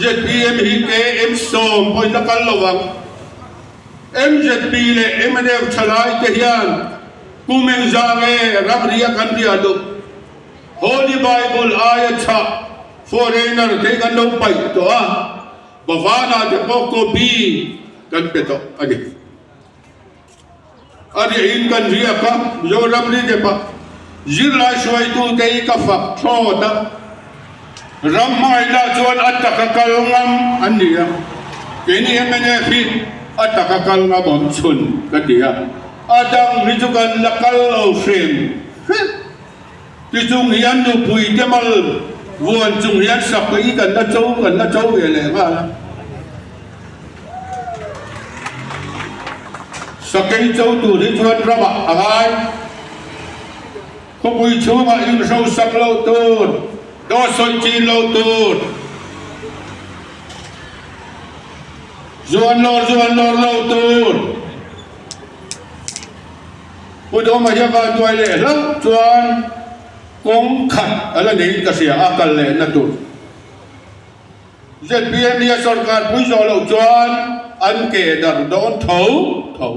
ZPM hi KM sawm pawhin la kal lo ang. MZP leh mnf thalai te hian kum engzah nge ramria kan riah duh? Holy Bible aia chhah foreigner te hi kan lo paih tawh a, Bhavana te pawh copy kan pe tawh a ni. A riahin kan riak a, Mizoram ri te pah zirlai hruaitute hi ka fak thlawt a, ram hmangaihna chuan a taka kal ngam an ni a, keini mnf hi a taka kal ngam awm chhun ka ti a, a dang hi chu kan la kal lo hrem hrem. Tichung hian nupui te mal vuan chung hian sak hi kan la cho kan la cho ve leh nghal a. Sakei cho tur hi chuan ramah a ngai. Khawpui chhungah inhro sak loh tur, dawt sawi chin loh tur, zuan lawr zuan lawr loh tur. Pu Dawma hi a vanduai leh hlauh chuan kawng khat a la neiin ka hria a kal lehna tur. ZPM hi a sorkar pui zawh loh chuan an ke dar dawn tho tho.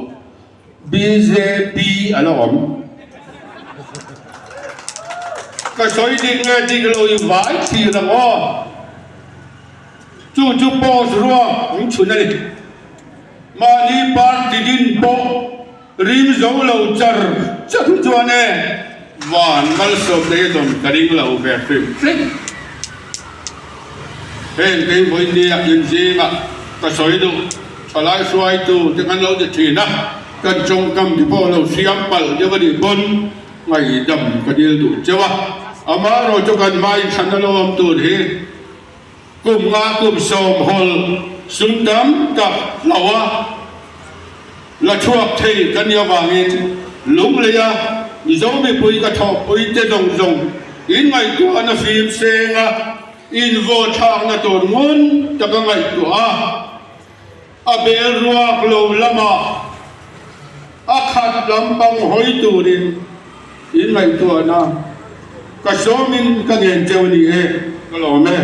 Bjp a la awm. Ka sawi dik nge dik lo i vai thlir ang aw. Chu chu post ruak ang chhun a ni. Mahni party din pawh Rim zo lo char char hi chuan e van malsawm nei a dawm ka ring lo ve hrim hrim. Heng kei vawinia inzingah ka sawi duh thalai hruaitu te kan lo ti thin a, kan tawngkam te pawh lo hriam palh deuh a nih pawn ngaihdam ka dil duh cheu a, amaherawh chu kan hma inthlanna lo awm tur hi kum nga kum sawm hawl sum tam tak hloh a. La chhuak thei ka nih avangin Lungleia Mizo mipui ka thawhpui te zawng zawng inngaihtuahna fim senga invawthlakna tur ngun taka ngaihtuah a, a bel ruak lo lamah a khat lampang hawi turin inngaihtuahna ka sawmin ka ngen cheu ni e, ka lawm e.